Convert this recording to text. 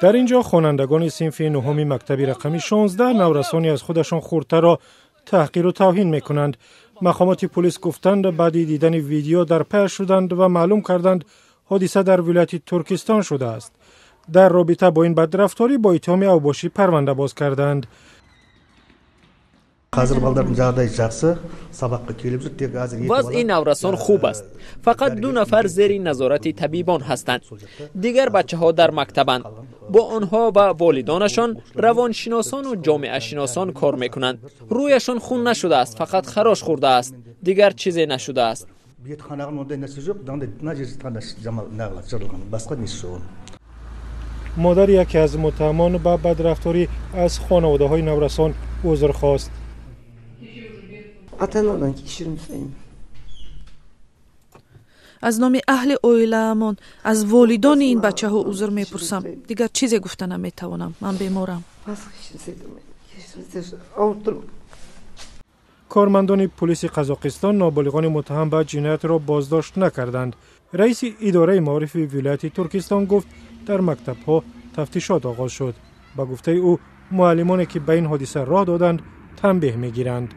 Дар ин ҷо хонандагони синфи нуҳуми мактаби рақами 16 наврасони аз худашон хурдтарро таҳқиру тавҳин мекунанд. Мақомоти пулис гуфтанд, баъди дидани видео дар паяш шуданд ва маълум карданд, ҳодиса дар вилояти Туркистон шудааст. Дар робита бо ин бадрафторӣ бо иттиҳоми авбошӣ парванда боз карданд. Қазір балдардың жағдайы жақсы, сабаққа келіп жүр, тек қазір екі Вазъи бала наврасон хуб аст, фақат ду нафар зери назорати табибон ҳастанд, дигар бачаҳо дар мактабанд. Бо онҳо ва волидонашон равоншиносону ҷомеашиносон кор мекунанд. Рӯяшон хун нашудааст, фақат харош хӯрдааст, дигар чизе нашудааст. Бет қанағын ондай нәрсе жоқ, мынандай мына жері ғана жамал неғылады, жырылған, басқа несі жоқ оның. Модари яке аз муттаҳамон ба бадрафторӣ аз хонаводаҳои наврасон узр хост. Ата анадан кешірім сұраймын. Аз номи аҳли оилаамон, аз волидони ин бачаҳо узр мепурсам. Дигар чизе гуфта наметавонам, ман беморам. Басқа ешнәрсе айта алмаймын, кешіріңіздерші, ауырып тұрмын. Кормандони пулиси Қазоқистон ноболиғони муттаҳам ба ҷиноятро боздошт накарданд. Раиси идораи маорифи вилояти Туркистон гуфт, дар мактабҳо тафтишот оғоз шуд. Ба гуфтаи ӯ, муаллимоне ки ба ин ҳодиса роҳ доданд, танбеҳ мегиранд.